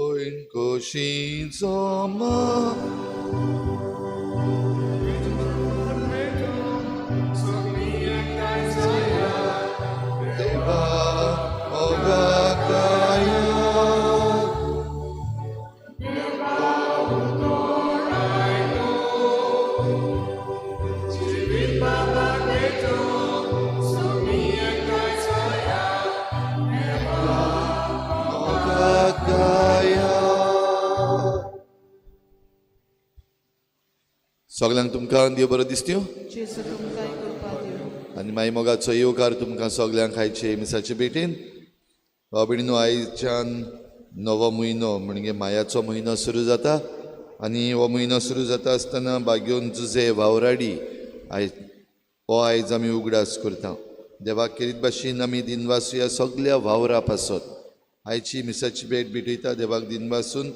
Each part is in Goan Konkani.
भयण कशी जमा. देवा मोगा काया. मोगा काया. सगल्यांक तुमकां देव बरो दिसत्यो. जेजू तुमकांय कृपा दिवं. आनी मागीर मोगाचो येवकार तुमकां सगल्यांक आयचे मिसाचे भेटेन. भाव भयणीनो, आयच्यान नवो म्हयनो म्हणजे मायाचो म्हयनो सुरू जाता आनी हो म्हयनो सुरू जाता आसतना बागेवन जुजे वावराडी आयज हो आयज आमी उगडास करता. देवाक केरीत भाशेन आमी दिनवासुया सगल्या वावरा पासत. आयची मिसाची भेट भेटयता देवाक दिनवासून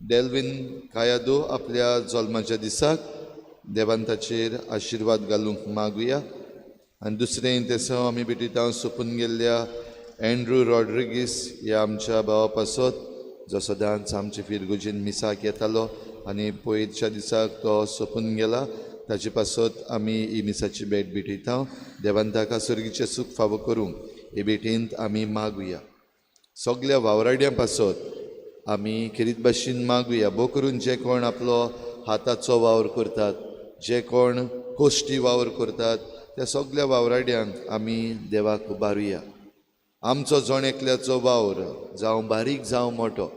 डेल्विन कायादो आपल्या जल्माच्या दिसाक देवान ताचेर आशिर्वाद घालूंक मागुया. आनी दुसरें तेसांव आमी भेटयता सोंपून गेल्ल्या एंड्रू रॉड्रिगीस ह्या आमच्या भावा पासत, जो सदांच आमचे फिरगुजीन मिसाक येतालो आनी पयरच्या दिसाक तो सोंपून गेला. ताचे पासत आमी ही मिसाची भेट भेटयता. देवान ताका सर्गीचें सूख फावो करूंक हे भेटेंत आमी मागुया. सगल्या वावराड्यां पासत आमी खेरीत भाशेन मागुया, भोव करून जे कोण आपलो हाताचो वावर करतात, जे कोण कोश्टी वावर करतात, त्या सगल्या वावराड्यांक आमी देवाक उबारुया. आमचो जण एकल्याचो वावर जावं बारीक जावं मोटो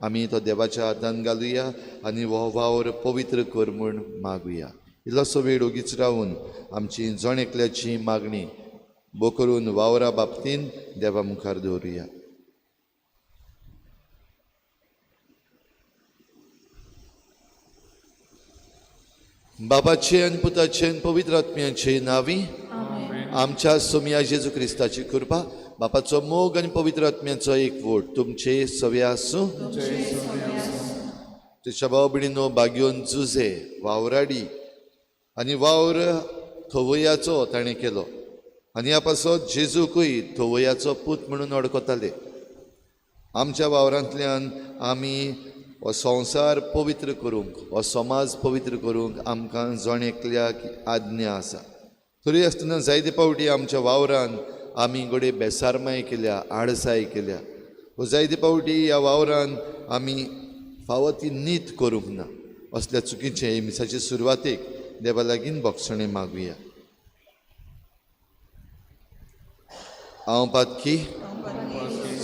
आमी तो देवाच्या हातान घालुया आनी हो वावर पवित्र कर म्हूण मागुया. इल्लोसो वेळ ओगीच रावून आमची जण एकल्याची मागणी भोव करून वावरा बाबतीन देवा मुखार दवरुया. बाबाचे आनी पुताचे आनी पवित्र आत्म्याचे नांवी आमच्या सोमया जेजू क्रिस्ताची कृपा, बापाचो मोग आनी पवित्र आत्म्याचो एकवट तुमचे सवे आसूं. तुज्या भाव भयणीनो, बागयोन जुजे वावराडी आनी वावर थवयाचो ताणें केलो आनी ह्या पासत जेजूकूय थवयाचो पूत म्हणून वळखताले. आमच्या वावरांतल्यान आमी हो संवसार पवित्र करूंक, हो समाज पवित्र करूंक आमकां जण एकल्याक आज्ञा आसा. तरी आसतना जायते फावटी आमच्या वावरान आमी घडये बेसारमाय केल्या, आडसाय केल्या, वो जायते फावटी ह्या वावरान आमी फावो ती नीत करूंक ना. असल्या चुकीचे मिसाचे सुरवातेक देवा लागीं भोगसणें मागुया. हांव पातकी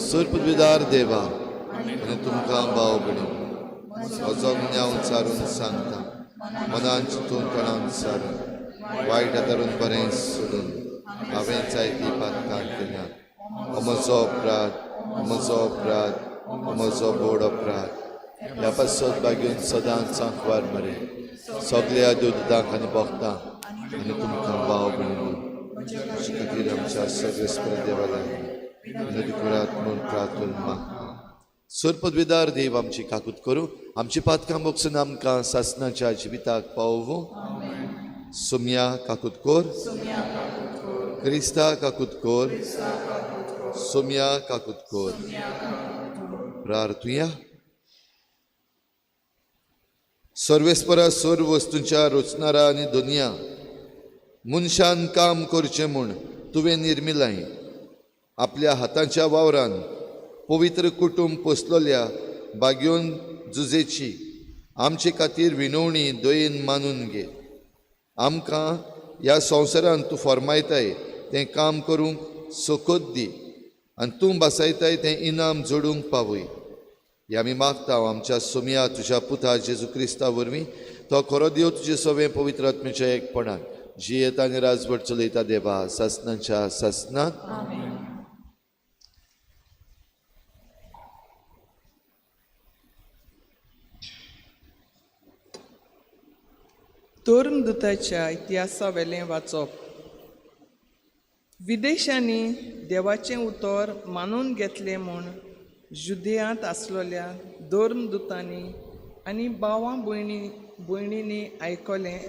सर्पविदार देवा आनी तुमकां भाव भयणी म्हजो गुन्यांव चारून सांगता, मनान चिंतून तणान सारून वायट आदारून बरें सोडून हांवें जायती पातकां केल्यात. हो म्हजो अपराध, हो म्हजो अपराध, हो म्हजो व्हड अपराध. ह्या पासत बागेवन सदांच सांकवार मरे सगल्या देवदूतांक आनी भक्तांक आनी तुमकां भाव भयणी म्हजे खातीर आमच्या सगळे देवा लागीं विनंती करात म्हूण प्रार्थना मागता. सर्पद्विदार देव आमची काकूत करूं, आमची पातकां भोगसून आमकां सासनाच्या जिविताक पावोवं. सुम्या काकूत कोर, क्रिस्ता काकूत कोर, सुम्या काकूत कोर. प्रार्थुया. सर्वेस्परा सर्व वस्तूंच्या रचणारा आनी दुनिया मनशान काम करचें म्हूण तुवें निर्मिलाय. आपल्या हाताच्या वावरान पवित्र कुटुंब पोसलोल्या बागयोन जुजेची आमचे खातीर विनवणी दयेन मानून घे. आमकां ह्या संवसारांत तूं फॉर्मायताय तें काम करूंक सकत दी आनी तूं बसयताय तें इनाम जोडूंक पावय. हे आमी मागता आमच्या सोमया तुज्या पुता जेजू क्रिस्ता वरवीं, तो खरो देव तुजे सवें पवित्र आत्म्याच्या एकपणान जियेता आनी राजवट चलयता देवा सासनाच्या सासनाक. धर्मदूताच्या इतिहासा वेलें वाचप. विदेशांनी देवाचें उतर मानून घेतलें म्हूण जुदेयांत आसलोल्या धर्मदूतांनी आनी भावां भयणींनी आयकलें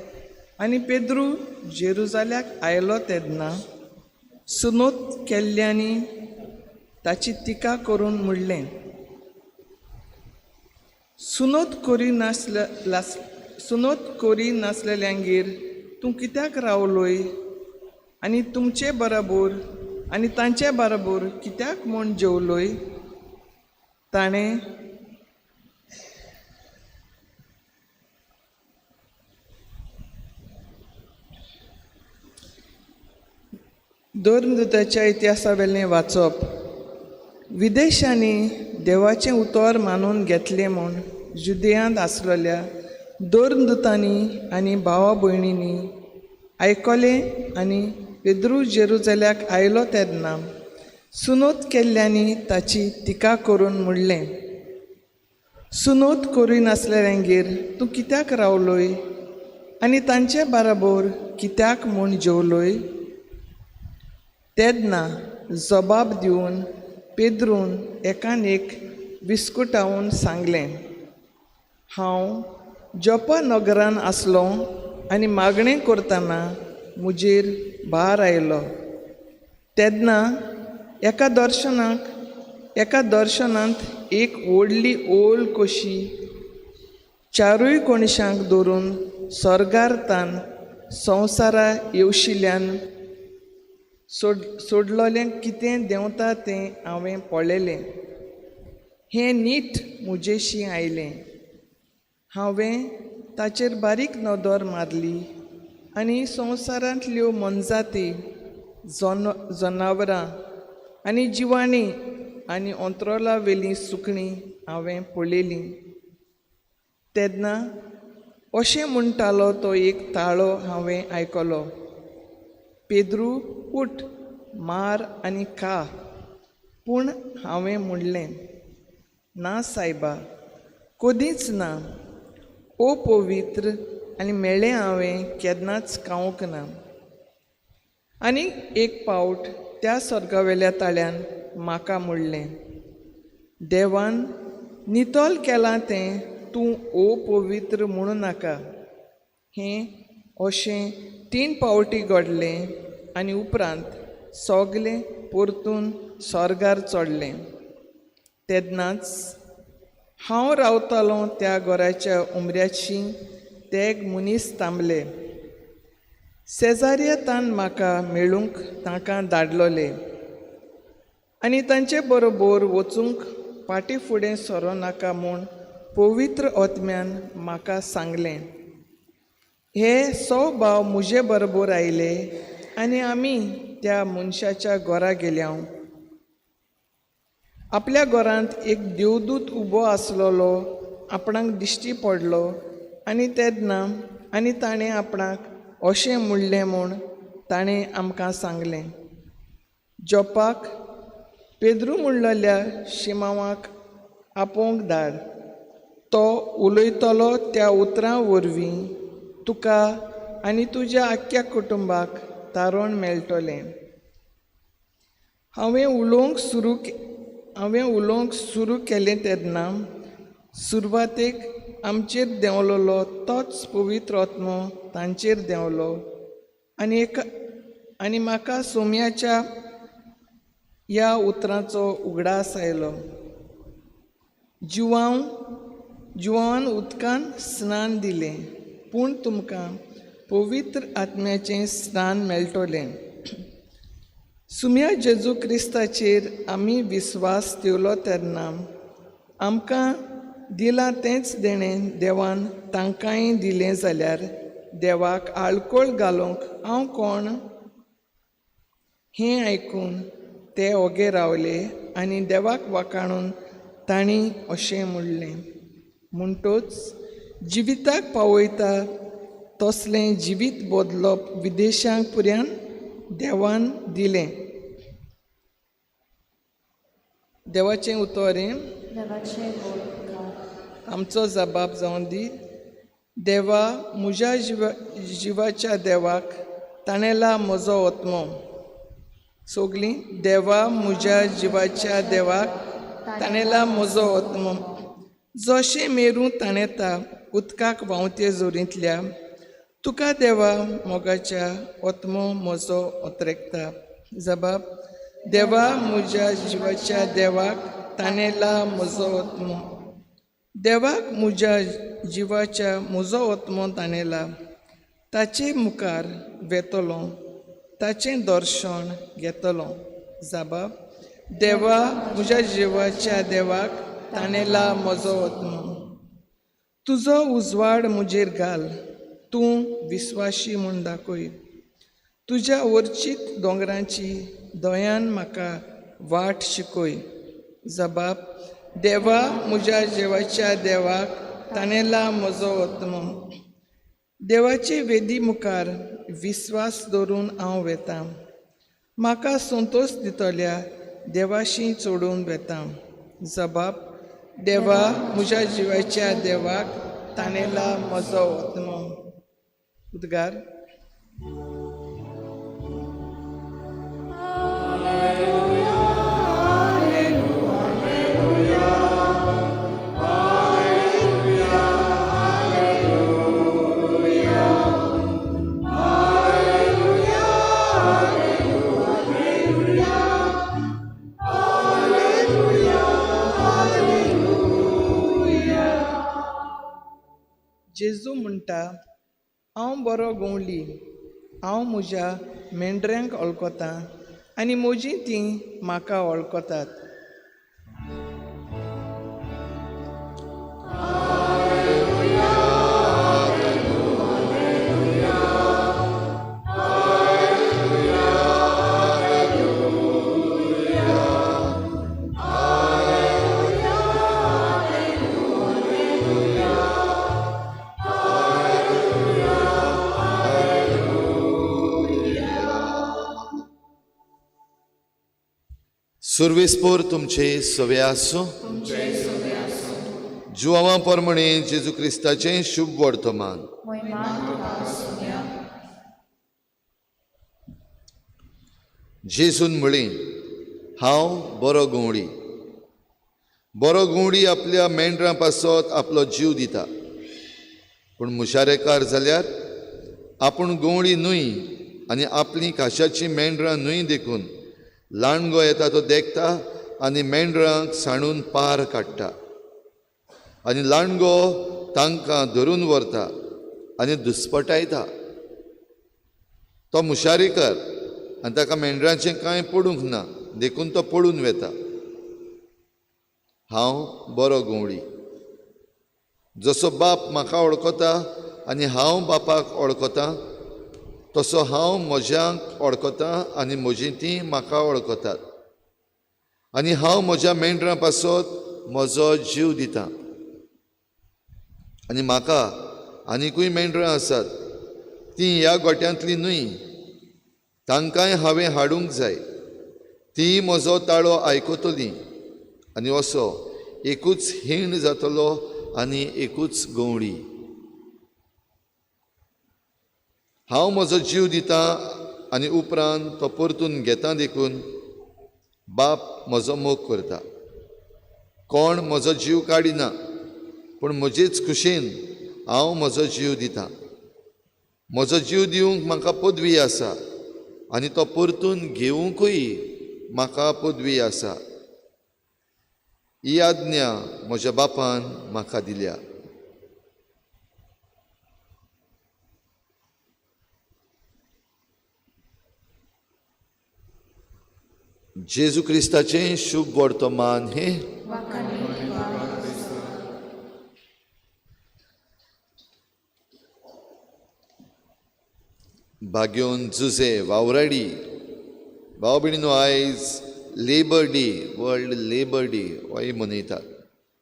आनी पेद्रू जेरुजाल्याक आयलो तेन्ना सुनोत केल्ल्यांनी ताची टिका करून म्हणलें, सुनोत करी नासले सुनोत करी नासलेल्यांगेर तूं कित्याक रावलोय आनी तुमचे बराबर आनी तांचे बराबर कित्याक म्हूण जेवलोय? ताणें धर्मदूताच्या इतिहासावेलें वाचप. विदेशांनी देवाचें उतर मानून घेतलें म्हूण जुदेयांत आसलेल्या धर्मदूतांनी आनी भावा भयणींनी आयकलें आनी पेद्रू जेरुजाल्याक आयलो तेन्ना सुनोत केल्ल्यांनी ताची टिका करून म्हणलें, सुनोत करिनासलेल्यांगेर तूं कित्याक रावलोय आनी तांचे बराबर कित्याक म्हूण जेवलोय? तेन्ना जबाब दिवन पेद्रून एकान एक विस्कुटावन सांगलें, हांव जोपा नगरान आसलो आनी मागणें करतना म्हजेर भार आयलो. तेन्ना एका दर्शनांत एक व्हडली ओल कशी चारूय कोणशांक धरून सर्गार तान संवसारा येवशिल्ल्यान सोडलोलें कितें देंवता तें हांवें पळयलें. हें नीट म्हजेशी आयलें. हांवें ताचेर बारीक नदर मारली आनी संवसारांतल्यो मनजाती, जनावरां आनी जिवाणीं आनी अंतरोला वेलीं सुकणीं हांवें पळयलीं. तेन्ना अशें म्हणटालो तो एक ताळो हांवें आयकलो, पेद्रू उठ, मार आनी खा. पूण हांवें म्हणलें, ना सायबा, कदींच ना. ओ पवित्र आनी मेळ्ळें हांवें केन्नाच खावंक ना. आनी एक पावट त्या सर्गावेल्या ताळ्यान म्हाका म्हणलें, देवान नितळ केलां तें तूं ओ पवित्र म्हणू नाका. हें अशें 3 पावटी घडलें आनी उपरांत सगलें परतून सर्गार चडलें. तेन्नाच हांव रावतालों त्या घराच्या उमऱ्याची तेग मनीस थांबले. शेजाऱ्यातान म्हाका मेळूंक तांकां धाडलोले आनी तांचे बरोबर वचूंक फाटीं फुडें सरो नाका म्हूण पवित्र आत्म्यान म्हाका सांगलें. हे सो भाव म्हजे बरोबर आयले आनी आमी त्या मनशाच्या घरा गेल्या. आपल्या घरांत एक देवदूत उबो आसलेलो आपणाक दिश्टी पडलो आनी तेन्ना आनी ताणें आपणाक अशें म्हणलें म्हूण ताणें आमकां सांगलें, जोपाक पेद्रू म्हणलेल्या शिमांवाक आपोवंक धाड. तो उलयतलो त्या उतरां वरवीं तुका आनी तुज्या आख्ख्या कुटुंबाक तारण मेळटलें. हांवें उलोवंक सुरू केलें तेन्ना सुरवातेक आमचेर देंवलोलो तोच पवित्र आत्मो तांचेर देंवलो आनी म्हाका सोम्याच्या ह्या उतरांचो उगडास आयलो, जिवान उदकान स्नान दिलें, पूण तुमकां पवित्र आत्म्याचें स्नान मेळटलें. सुम्या जेजू क्रिस्ताचेर आमी विस्वास ठेवलो तेन्ना आमकां दिलां तेंच देणें देवान तांकांय दिलें जाल्यार देवाक आळकोळ घालूंक हांव कोण? हें आयकून ते ओगे रावले आनी देवाक वाखाणून तांणी अशें म्हणलें, म्हणटोच जिविताक पावयता तसलें जिवीत बदलप विदेशांक पुऱ्यान देवान दिलें. देवाचें उतर हें. आमचो जबाब जावन दी. देवा, म्हज्या जिवाच्या देवाक ताणेला म्हजो आत्मो. सगलीं, देवा म्हज्या जिवाच्या देवाक ताणेला म्हजो आत्मो. जशें मेरू ताणेता उदकाक व्हांवते जोरींतल्या, तुका देवा मोगाच्या आत्मो म्हजो ओतरेकता. जबाब, देवा म्हज्या जिवाच्या देवाक ताणेला म्हजो आत्मो. देवाक म्हज्या जिवाच्या म्हजो आत्मो ताणेला, ताचे मुखार वेतलो, ताचें दर्शन घेतलो. जाबाब, देवा म्हज्या जिवाच्या देवाक ताणेला म्हजो आत्मो. तुजो उजवाड म्हजेर घाल, तूं विस्वाशी म्हूण दाखय. तुज्या वरचीत दोंगरांची दयान म्हाका वाट शिकय. जबाब, देवा म्हज्या जिवाच्या देवाक ताणेला म्हजो आत्मो. देवाचे वेदी मुखार विस्वास दवरून हांव वेतां, म्हाका संतोश दितल्या देवाशी चडून वेतां. जबाब, देवा म्हज्या जिवाच्या देवाक ताणेला म्हजो आत्मो. उद्गार. जेजू म्हणटा, हांव बरो गवळी, हांव म्हज्या मेंढऱ्यांक वळखतां आनी म्हजीं तीं म्हाका वळखतात. सुर्वेस्पोर तुमचे सवे आसूं. जुवां परमणे जेजू क्रिस्ताचें शुभ वर्तमान. जेजून म्हळें, हांव बरो गवळी. बरो गवळी आपल्या मेंढरां पासत आपलो जीव दिता, पूण मुशारेकार जाल्यार आपूण गवळी न्हय आनी आपलीं काशाचीं मेंढरां न्हय देखून लांडगो येता तो देखता आनी मेंढरांक सांडून पार काडटा आनी लांडगो तांकां धरून व्हरता आनी दुस्पटायता. तो मुशारीकर आनी ताका मेंढरांचें कांय पडूंक ना देखून तो पळून वेता. हांव बरो गवळी. जसो बाप म्हाका वळखता आनी हांव बापाक वळखता, तसो हांव म्हज्यांक वळखतां आनी म्हजीं तीं म्हाका वळखतात. आनी हांव म्हज्या मेंढरां पासत म्हजो जीव दितां. आनी म्हाका आनिकूय मेंढरां आसात, तीं ह्या गोट्यांतलीं न्हय, तांकांय हांवें हाडूंक जाय. तीं म्हजो ताळो आयकतलीं आनी असो एकूच हीण जातलो आनी एकूच गवळी. हांव म्हजो जीव दितां आनी उपरांत तो परतून घेता देखून बाप म्हजो मोग करता. कोण म्हजो जीव काडिना, पूण म्हजेच खुशेन हांव म्हजो जीव दितां. म्हजो जीव दिवंक म्हाका पदवी आसा आनी तो परतून घेवंकूय म्हाका पदवी आसा. ही आज्ञा म्हज्या बापान म्हाका दिल्या. जेजू क्रिस्ताचें शुभ वर्तमान हें. भाग्योन जुजे वावराडी भाव भयणीनो, आयज labour day, world labour day होय मनयतात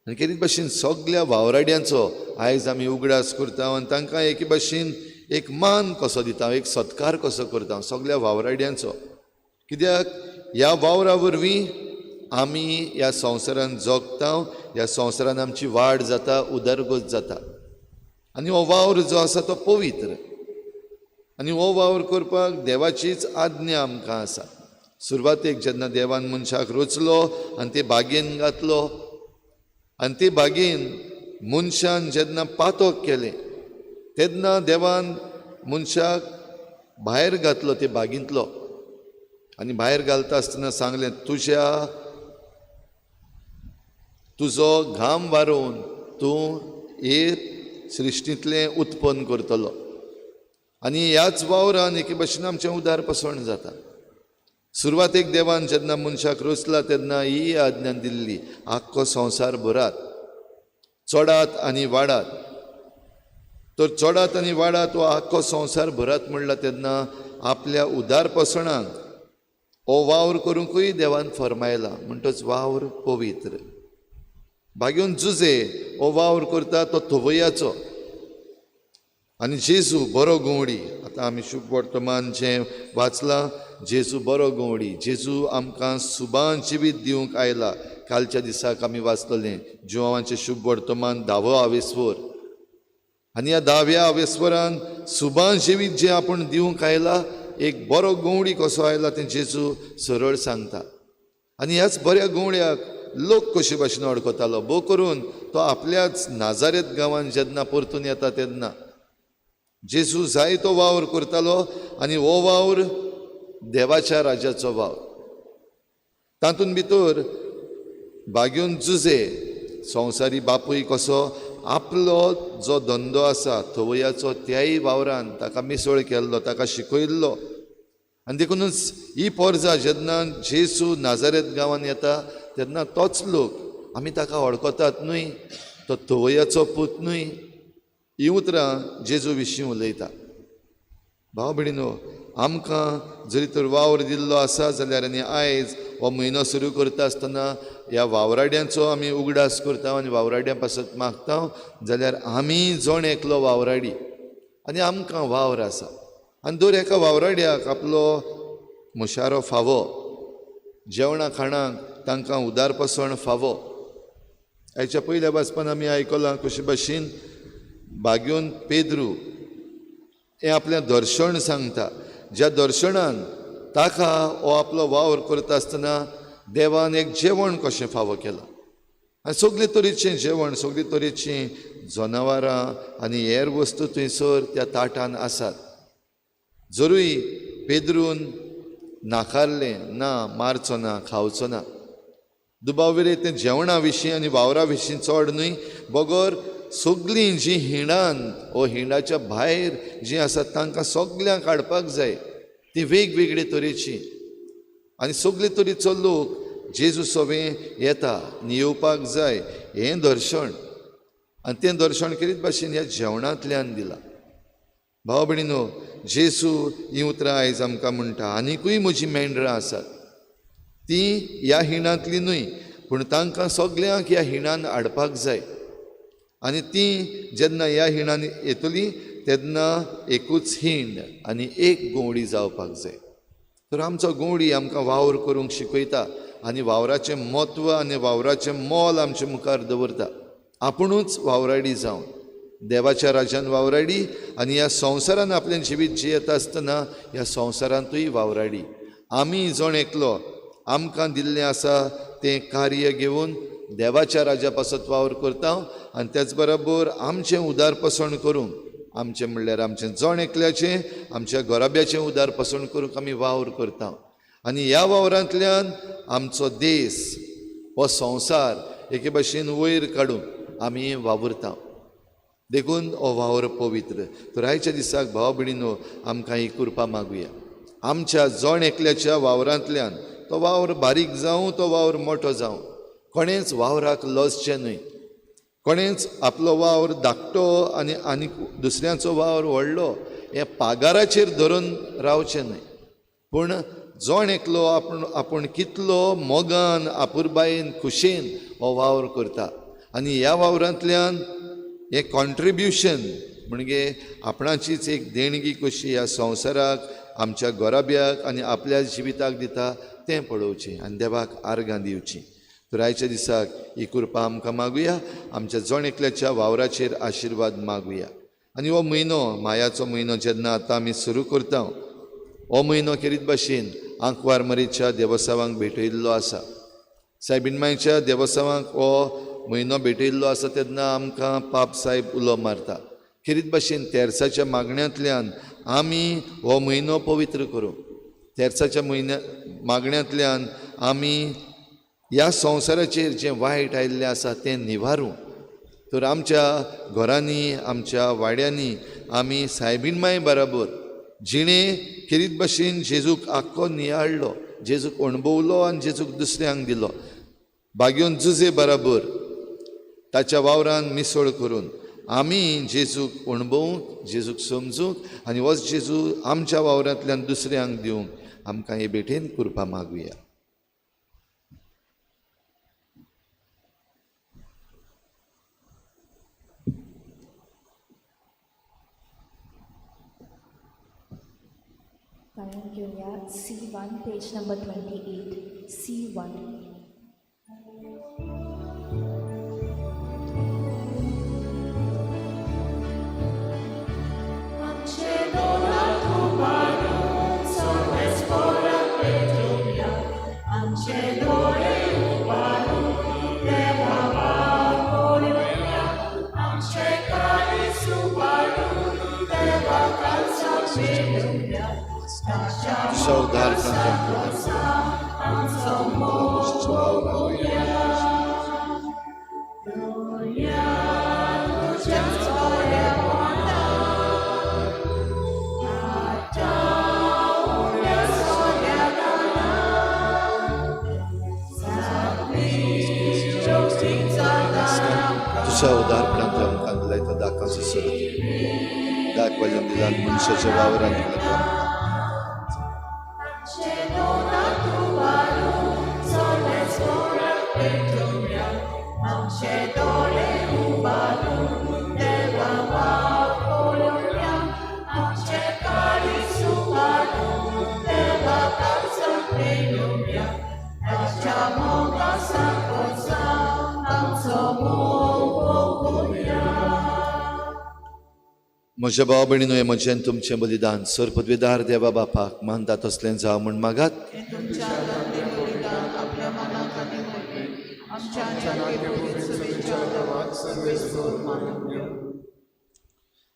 आनी केदी भाशेन सगल्या वावराड्यांचो आयज आमी उगडास करता आनी तांकां एके भाशेन एक मान कसो दिता, एक सत्कार कसो करता सगल्या वावराड्यांचो. कित्याक ह्या वावरा वरवीं आमी ह्या संवसारान जगता, ह्या संवसारान आमची वाड जाता, उदरगत जाता. आनी हो वावर जो आसा तो पवित्र आनी हो वावर करपाक देवाचीच आज्ञा आमकां आसा. सुरवातेक जेन्ना देवान मनशाक रचलो आनी ते बागेन घातलो आनी ते बागेन मनशान जेन्ना पातक केलें तेन्ना देवान मनशाक भायर घातलो ते बागेंतलो. आनी भायर घालता आसतना सांगलें, तुजो घाम वारोवन तूं हे सृश्टींतलें उत्पन्न करतलो. आनी ह्याच वावरान एके भशेन आमचें उदार पसण जाता. सुरवातेक देवान जेन्ना मनशाक रचला तेन्ना ही आज्ञा दिल्ली, आख्खो संवसार भरात, चडात आनी वाडात. तर चडात आनी वाडात हो आख्खो संवसार भरात म्हणला तेन्ना आपल्या उदारपसणाक हो वावर करूंकूय देवान फर्मायला. म्हणटच वावर पवित्र. भाग्योन जुजे हो वावर करता तो थवयाचो. आनी जेजू बरो गंवडी. आतां आमी शुभ वर्तमान जें वाचलां, जेजू बरो गंवडी, जेजू आमकां सुबान जिवीत दिवंक आयला. कालच्या दिसाक आमी वाचतलें जुवांचें शुभ वर्तमान धावो आवेस्वर. आनी ह्या धाव्या आवेस्वरान सुबान जिवीत जें आपूण दिवंक आयला, एक बरो गंवडी कसो आयला तें जेजू सरळ सांगता. आनी ह्याच बऱ्या गंवड्याक लोक कशे भाशेन वळखतालो, भोव करून तो आपल्याच नाजारेत गांवान जेन्ना परतून येता तेन्ना जेजू जायतो वावर करतालो. आनी हो वावर देवाच्या राज्याचो वावर. तातूंत भितर भाग्योन जुजे संवसारी बापूय कसो आपलो जो धंदो आसा थवयाचो त्याय वावरान ताका मिसळ केल्लो, ताका शिकयल्लो. आनी देखुनूच ही पोरजा जेन्ना जेजू नाजारेत गांवान येता तेन्ना तोच लोक आमी ताका वळखतात न्हय, तो थवयाचो पूत न्हय, ही उतरां जेजू विशीं उलयता. भाव भयणीनो, आमकां जरी तर वावर दिल्लो आसा जाल्यार आनी आयज हो म्हयनो सुरू करता आसतना ह्या वावराड्यांचो आमी उगडास करता आनी वावराड्यां पासत मागता जाल्यार आमी जण एकलो वावराडी आनी आमकां वावर आसा. आनी दर एका वावराड्याक आपलो मुशारो फावो, जेवणा खाणाक तांकां उदारपसण फावो. हाच्या पयल्या वाचपान आमी आयकलां कशे भाशेन भाग्योन पेद्रू हें आपलें दर्शन सांगता, ज्या दर्शनान ताका हो आपलो वावर करता आसतना देवान एक जेवण कशें फावो केलां. आनी सगळे तरेचें जेवण, सगळे तरेचीं जनावरां आनी हेर वस्तू थंयसर त्या ताटान आसात. जरूय पेद्रून नाकारलें, ना मारचो ना, खावचो ना, दुबाव वेरे तें जेवणा विशीं आनी वावरा विशीं चड न्हय, बगर सगळीं जीं हिंडान वो हिंडाच्या भायर जीं आसात तांकां सगल्यांक काडपाक जाय, ती वेगवेगळे तरेची. आनी सगळे तरेचो लोक जेजू सवें येता आनी येवपाक जाय हें दर्शन. आनी तें दर्शन केरीत भाशेन ह्या जेवणांतल्यान दिलां. भाव भयणीनो, जेजू हीं उतरां आयज आमकां म्हणटा, आनिकूय म्हजीं मेंढरां आसात, तीं ह्या हिंडांतलीं न्हय, पूण तांकां सगल्यांक ह्या हिंडान हाडपाक जाय. आनी तीं जेन्ना ह्या हिंडान येतलीं तेन्ना एकूच हिंड आनी एक गंवडी जावपाक जाय. तर आमचो गंवडी आमकां वावर करूंक शिकयता आनी वावराचें म्हत्व आनी वावराचें मोल आमचे मुखार दवरता. आपुणूच वावराडी जावन देवाच्या राज्यान वावराडी आनी ह्या संवसारान आपलें जिवीत जियेता आसतना ह्या संवसारांतूय वावराडी. आमी जण एकलो आमकां दिल्लें आसा तें कार्य घेवन देवाच्या राज्या पासत वावर करता आनी त्याच बरोबर आमचें उदारपसण करूंक, आमचें म्हणल्यार आमचें जण एकल्याचें, आमच्या घराब्याचें उदारपसण करूंक आमी वावर करता. आनी ह्या वावरांतल्यान आमचो देश हो संवसार एके भाशेन वयर काडूंक आमी वावुरता. देखून हो वावर पवित्र. तर आयच्या दिसाक भाव भयणीनो, आमकां ही कृपा मागुया. आमच्या जण एकल्याच्या वावरांतल्यान, तो वावर बारीक जावं, तो वावर मोठो जावं, कोणेंच वावराक लजचें न्हय, कोणेंच आपलो वावर धाकटो आनी आनी दुसऱ्यांचो वावर व्हडलो हें पागाराचेर धरून रावचें न्हय, पूण जण एकलो आपूण आपूण कितलो मोगान, आपुरबायेन, खुशेन हो वावर करता आनी ह्या वावरांतल्यान हें कॉन्ट्रिब्युशन म्हणजे आपणाचीच एक देणगी कशी ह्या संवसाराक, आमच्या घराब्याक आनी आपल्या जिविताक दिता तें पळोवचें आनी देवाक आर्गां दिवचीं. तर आयच्या दिसाक ही कृपा आमकां मागुया, आमच्या जण एकल्याच्या वावराचेर आशिर्वाद मागुया. आनी हो म्हयनो मायाचो म्हयनो जेन्ना आतां आमी सुरू करता, हो म्हयनो केरीत भाशेन आंकवार मरीच्या देवसावांक भेटयल्लो आसा. सायबीण मायच्या देवसावांक हो म्हयनो भेटयल्लो आसा तेन्ना आमकां पाप सायब उलो मारता. खेरीत भाशेन तेर्साच्या मागण्यांतल्यान आमी हो म्हयनो पवित्र करूं. तेर्साच्या म्हयन्या मागण्यांतल्यान आमी ह्या संवसाराचेर जें वायट आयिल्लें आसा तें निवारूं. तर आमच्या घरांनी, आमच्या वाड्यांनी आमी सायबीण माय बराबर जिणे खेरीत भाशेन जेजूक आख्खो नियाळ्ळो, जेजूक अणभवलो आनी जेजूक दुसऱ्यांक दिलो. बागेवन जुजे बराबर ताच्या वावरान मिसळ करून आमी जेजूक अणभवूंक, जेजूक समजूंक आनी वच जेजू आमच्या वावरांतल्यान दुसऱ्यांक दिवंक आमकां हे भेटेन कृपा मागुया. गायन घेवया C1 page number 28 C1. सौदार तुझ्या उदारपणांत आमकां दिलाय तो दाकाचो सर्ग दाखवाल्यान दिला मनशाच्या वावरान दिला. म्हज्या भाव भयणीनो, हें म्हजें तुमचें बलिदान सर पदवेदार देवा बापाक मानता तसलें जावं म्हूण मागात.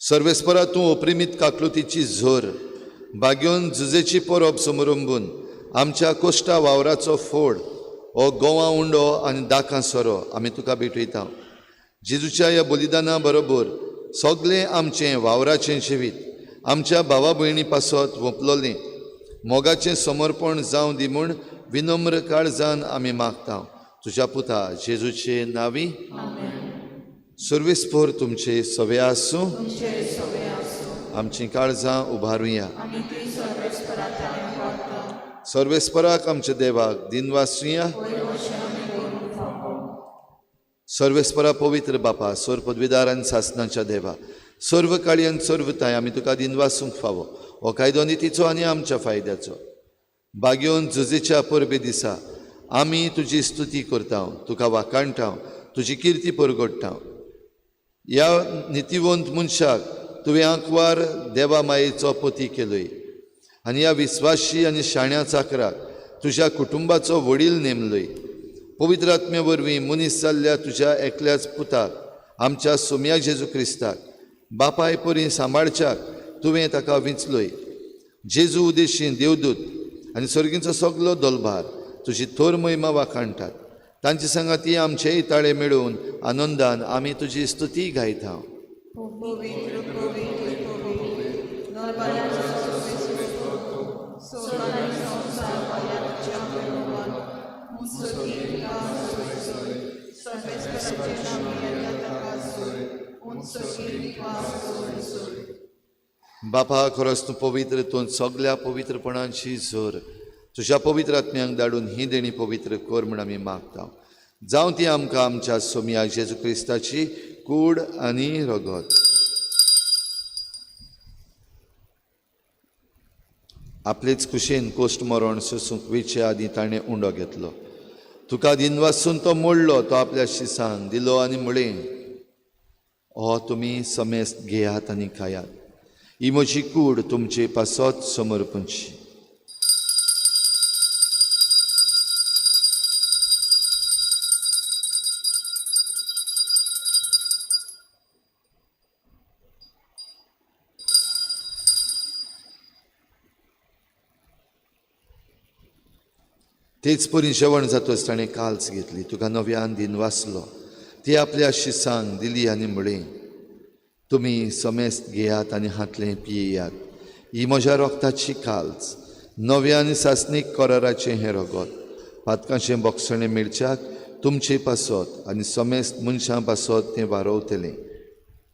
सर्वेस्परा तूं अप्रिमीत काकलुतीची झर बागेवन जुजेची परब समरंबून आमच्या कोश्टा वावराचो फोड हो गोवा उंडो आनी दाकां सोरो आमी तुका भेटयता. जेजूच्या ह्या बलिदाना बरोबर सगळें आमचें वावराचें जिवीत आमच्या भावा भयणी पासत वोंपलोलें मोगाचें समर्पण जावं दी म्हूण विनम्र काळजान आमी मागता. तुज्या पुता जेजूचे नांवी. सर्वेस्पर तुमचे सवे आसूं. आमचीं काळजां उबारुया. सर्वेस्पराक आमच्या देवाक दिनवासुया. सर्वेस्परा पवित्र बापा, सर्व पदवीदार आनी सासनाच्या देवा, सर्व काळी आनी सर्व ताय आमी तुका दिनवासूंक फावो हो कायदो नितीचो आनी आमच्या फायद्याचो. बागेवन जुजेच्या परबे दिसा आमी तुजी स्तुती करता, तुका वाखाणटा, तुजी किर्ती परगडटा. ह्या नितीवंत मनशाक तुवें आंकवार देवा मायेचो पती केलोय आनी ह्या विस्वाशी आनी शाण्या चाकराक तुज्या कुटुंबाचो वडील नेमलोय. पवित्र आत्म्या वरवीं मनीस जाल्ल्या तुज्या एकल्याच पुताक आमच्या सोम्या जेजू क्रिस्ताक बापाय परी सांबाळच्याक तुवें ताका विंचलोय. जेजू उदेशी देवदूत आनी सर्गींचो सगलो दोलभार तुजी थोर महिमा वाखाणटात. तांचे सांगाती आमचेय ताळे मेळोवन आनंदान आमी तुजी स्तुती गायता. बापा, खरोच तूं पवित्र, तूं सगल्या पवित्रपणाची झर तुज्या पवित्र आत्म्यांक धाडून ही देणी पवित्र कर म्हूण आमी मागता. जावं ती आमकां आमच्या सोमया जेजू क्रिस्ताची कूड आनी रगत. आपलेच खुशेन कोश्ट मरण सोसूंक वेचे आदीं ताणें उंडो घेतलो. तुका दिनवासून तो मोडलो, तो आपल्या शिसान दिलो आनी म्हळें, हो तुमी समेस्त घेयात आनी खायात, ही म्हजी कूड तुमचे पासत समर्पणची. तेच परी जेवण जातच ताणें काल्स घेतली, तुका नव्यान दिन वाचलो, ती आपल्या शिसांक दिली आनी म्हळें, तुमी समेस्त घेयात आनी हातलें पियेयात. ही म्हज्या रोगताची काल्स, नव्या आनी सासणीक कराराचें हें रगत. पातकांचें बोगसणें मेळच्याक तुमचे पासत आनी समेस्त मनशां पासत तें वारोवतलें.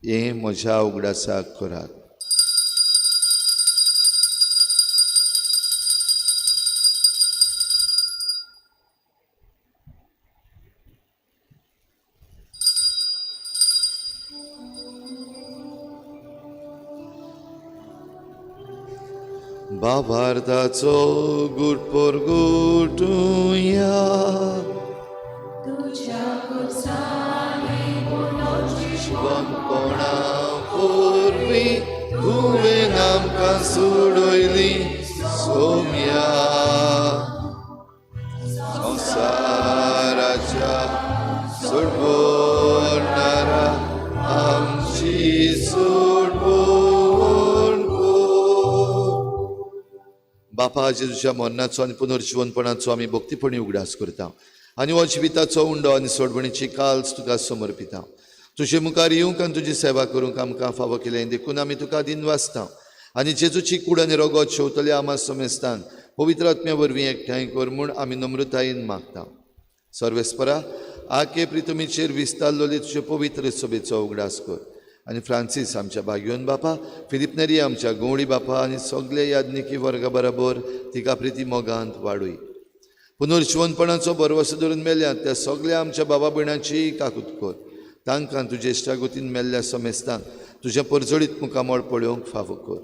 हें म्हज्या उगडासाक करात. बाबार्दाचो गुटपोर गुटुया शिवनपणा वरवीं तुवें आमकां सोडयली सोम्या. संवसाराच्या सोडवणारा आमची सोडवण कर. बापा, जेजूच्या मरणाचो आनी पुनर्जिवनपणाचो आमी भक्तीपणी उगडास करता आनी हो जिविताचो उंडो आनी सोडवणीची काल्स तुका समर्पिता. तुजे मुखार येवंक आनी तुजी सेवा करूंक आमकां फावो केलें देखून आमी तुका दिनवासता आनी जेजूची कूड आनी रगत शेवतले आमा समेस्तांक पवित्र आत्म्या वरवीं एकठांय कर म्हूण आमी नम्रतायेन मागता. सर्वेस्परा, आके प्रितमीचेर विस्तारलोले तुजे पवित्र सभेचो उगडास कर आनी फ्रांसीस आमच्या भाग्योन बापा, फिलीप नेरी आमच्या गवळी बापा आनी सगळे याज्ञिकी वर्गा बराबर तिका प्रिती मोगांत वाडूय. पुनर्जिवनपणाचो भरवसो धरून मेल्यात त्या सगळ्या आमच्या बाबा भयणांची काकूत कर. तांकां तुजे इश्टागतीन मेल्ल्या समेस्तांक तुजें परजळीत मुखामळ पळोवंक फावो कर.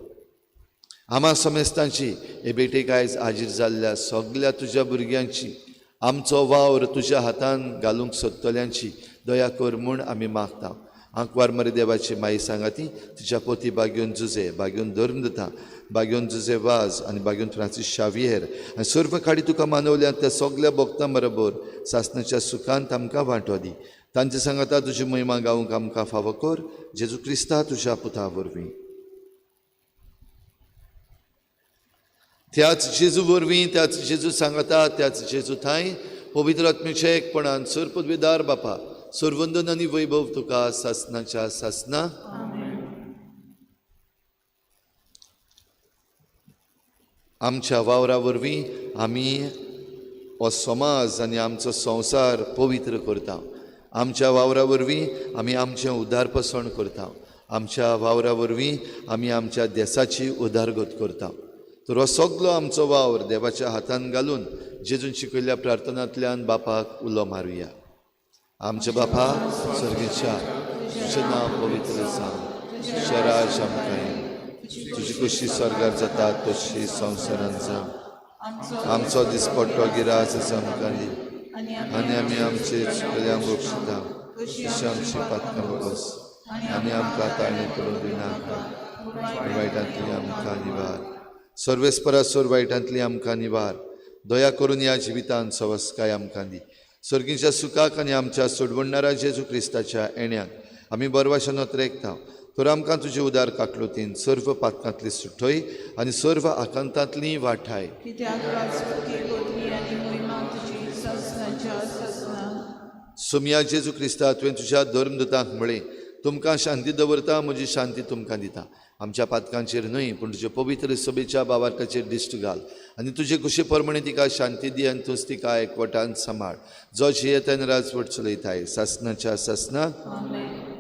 आमा समेस्तांची हे भेटेक आयज हाजीर जाल्ल्या सगळ्या तुज्या भुरग्यांची, आमचो वावर तुज्या हातान घालूंक सोदतल्यांची दया कर म्हूण आमी मागता. आंकवार मरे देवाची माई सांगाती तिच्या पोती बाग्योन जुजे, बाग्योन धर्म दिता, बाग्योन जुजे वाज आनी बाग्योन फ्रांसीस शावियर आनी सर्व खाडी तुका मानवल्यात त्या सगळ्या भक्तां बरोबर सासणाच्या सुखांत आमकां वांटो दी. तांचे सांगाता तुजी महिमा गावंक आमकां फावो कर. जेजू क्रिस्ता तुज्या पुता वरवीं. त्याच जेजू वरवीं, त्याच जेजू सांगाता, त्याच जेजू थांय पवित्र आत्म्याच्या एकपणान सर पदवेदार बापा, सर्वंदन आनी वैभव तुका सासणाच्या सासना. आमच्या वावरा वरवीं आमी हो समाज आनी आमचो संवसार पवित्र करता. आमच्या वावरा वरवीं आमी आमचें उदारपसण करता. आमच्या वावरा वरवीं आमी आमच्या देसाची उदारगत करता. तर हो सगलो आमचो वावर देवाच्या हातान घालून जेजून शिकयल्ल्या प्रार्थनांतल्यान बापाक उलो मारुया. आमच्या बापा सर्गेच्या, तुजें नांव पवित्र जावं, तुजें राज आमकां येवं, तुजी खुशी स्वर्गार जाता तशी संवसारांत जावं. आमचो दिसपट्टो गिरास आमकां दी आनी आमी आमचे चुकल्यांक बक्षिता तशी आमची पातकां बस आनी आमकां ताळणी करून दिनाका, वायटांतली आमकां निवार. सर्वेस्परा सोर वायटांतली आमकां निवार. दया करून ह्या जिवितांत सवस्काय आमकां दी. सर्गीच्या सुखाक आनी आमच्या सोडवणणारा जेजू क्रिस्ताच्या येण्याक आमी बरवाशान रेखता. तर आमकां तुजे उदार काकलुतीन सर्व पातकांतली सुटय आनी सर्व आकांतांतली वाठाय. सोमया जेजू क्रिस्ता, तुवें तुज्या धर्मदूतांक म्हळें, तुमकां शांती दवरता, म्हजी शांती तुमकां दिता. आमच्या पातकांचेर न्हय पूण तुजे पवित्र सभेच्या बाबार्काचेर दिश्ट घाल आनी तुजे कुशे प्रमाणे तिका शांती दी आनी तूंच तिका एकवटान सांबाळ, जो जियेतान राजवट चलयताय सासणाच्या सासना.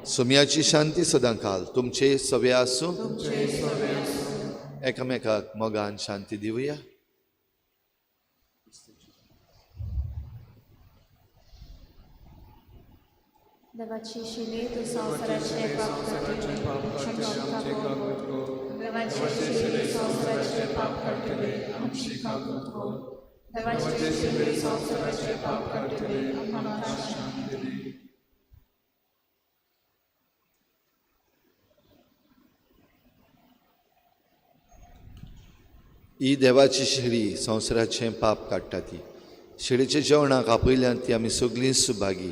सोमयाची शांती सदां काल तुमचे सवे आसूं. एकामेकाक मोगान शांती दिवया. देवाची शिले तूं संवसाराचे पाप काडटले, आमची काकूत कर. देवाचे शिले संवसाराचे पाप काडटले, आमची काकूत कर. देवाचे शिले संवसाराचे पाप काडटले, आमकां शांती दी. ही देवाची शेळी संवसाराचें पाप काडटा. ती शेळीच्या जेवणाक आपयल्यान ती आमी सगळीं सुभागी.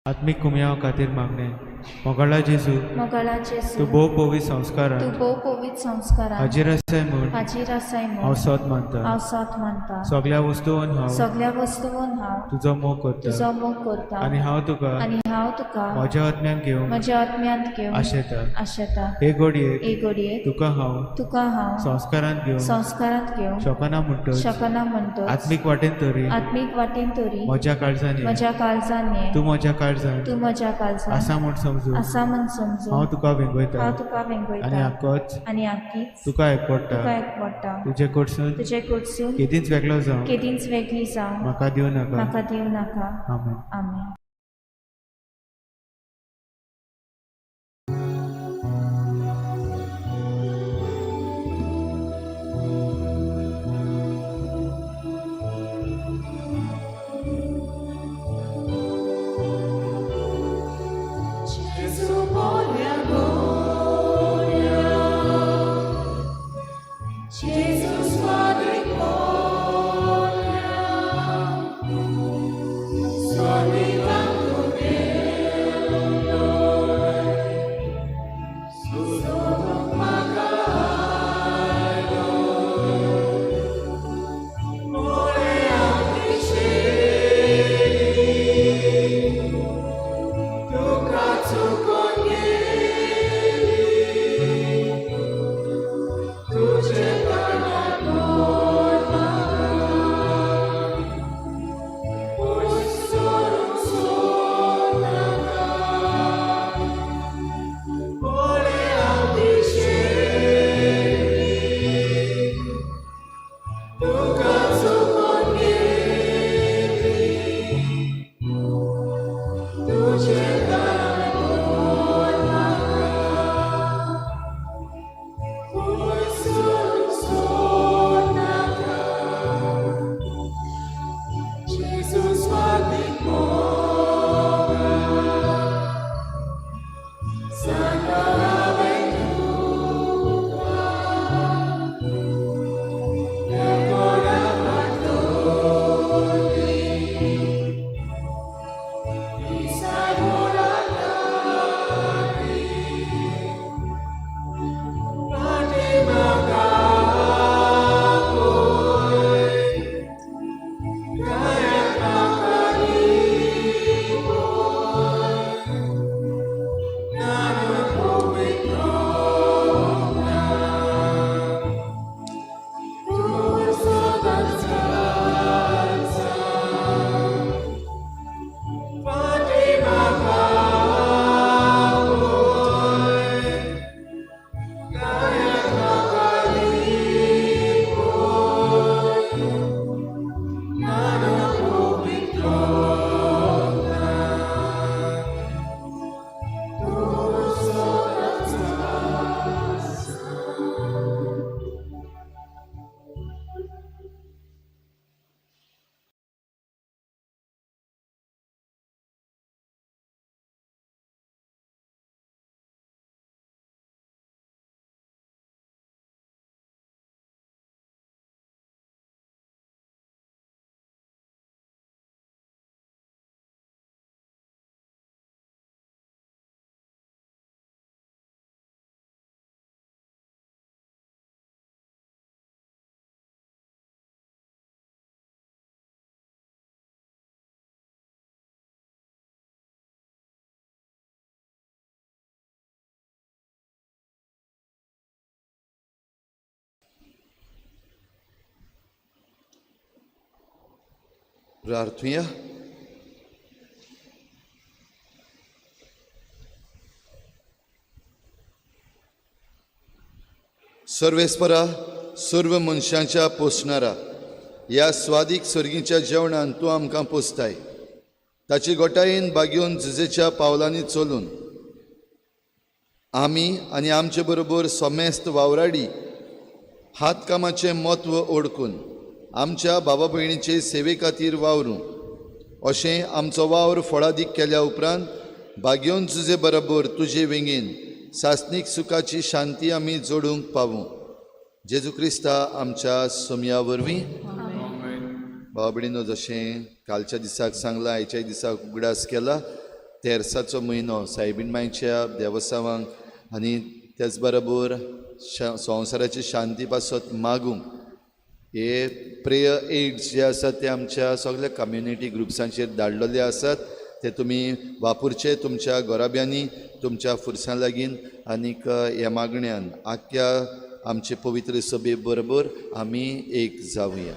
आत्मीक कुमयाव खातीर मागणें. मोगाळा जेजू, मोगाळा जेजू, तूं भोव पवित्र संस्कारान तूं भोव पवित्र संस्कारान हाजीर आसाय म्हूण हाजीर आसाय हांव म्हूण सोद मानता. हांव सोद मानता. सगळ्या वस्तून हांव सगळ्या वस्तून हांव तुजो मोग करता तुजो मोग करता आनी हांव तुका आनी हांव तुका म्हज्या आत्म्यान घेवंक म्हज्या आत्म्यांत घेवन आशेता. आशेता. हे घडयेक हे घडयेक तुका हांव तुका हांव संस्कारांत घेवंक संस्कारांत घेवंक शकना म्हणटच शकना म्हणटच आत्मीक वाटेन तरी आत्मीक वाटेन तरी म्हज्या काळजान ये. म्हज्या काळजान ये. तूं म्हज्या काळजान तूं म्हज्या काळजान आसा म्हूण समजून आसा म्हूण समजून हांव तुका वेंगयता हांव तुका आनी वेंगयता आकोच आनी आकीच तुका एकवडटा. तुका एकवडटा. तुजे कडसून तुजे कडसून केदींच वेगळो जावं केदींच वेगळी जावं म्हाका दिवं नाका. म्हाका दिवं नाका. आमेन. आमेन. Gesù vuole gloria, Gesù sua gloria, sono tanto bello, sono magaro, vuole altri cieli. Tu cazzo con tu c'è la norma, poi solo sono vuole altri cieli, tu cazzo con tu c'è la norma, poi solo sono Gesù sua dimora, Santa avventura, e ancora attorni, mi sai volare, प्रार्थुया. सर्वेस्परा, सर्व मनशांच्या पोसणारा, ह्या स्वादीक सर्गीच्या जेवणान तूं आमकां पोसताय. ताची गोटायेन बागेवन जुजेच्या पावलांनी चलून आमी आनी आमचे बरोबर समेस्त वावराडी हातकामाचें म्हत्व ओळखून आमच्या बाबा भयणीचे सेवे खातीर वावरूं. अशें आमचो वावर फळादीक केल्या उपरांत बागेवन तुजे बरोबर तुजे वेंगेन सासणीक सुखाची शांती आमी जोडूंक पावूं. जेजू क्रिस्ता आमच्या सोमया वरवीं. भाव भयणीनो, जशें कालच्या दिसाक सांगलां, आयच्याय दिसाक उगडास केला, तेर्साचो म्हयनो सायबीण मायच्या देवसावांक आनी त्याच बरोबर संवसाराची शांती पासत मागूंक हे प्रेयर एड्स जे आसात ते आमच्या सगल्या कम्युनिटी ग्रुप्सांचेर धाडलेले आसात. ते तुमी वापरचे तुमच्या घराब्यांनी, तुमच्या फुरसां लागीं आनीक ह्या मागण्यान आख्ख्या आमचे पवित्र सभे बरोबर आमी एक जावया.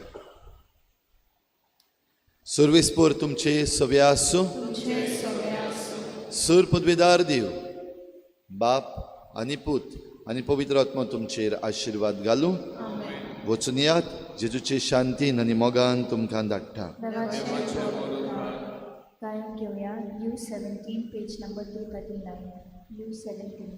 सुर्वेस्पोर तुमचे सव्या आसूं. सूर पदवेदार देव बाप आनी पूत आनी पवित्र आत्मा तुमचेर आशिर्वाद घालूं. वचून यात जेजूचे शांतीन आनी मोगान तुमकां धाडटा. गायन घेवया U 17 page number 239 U 17.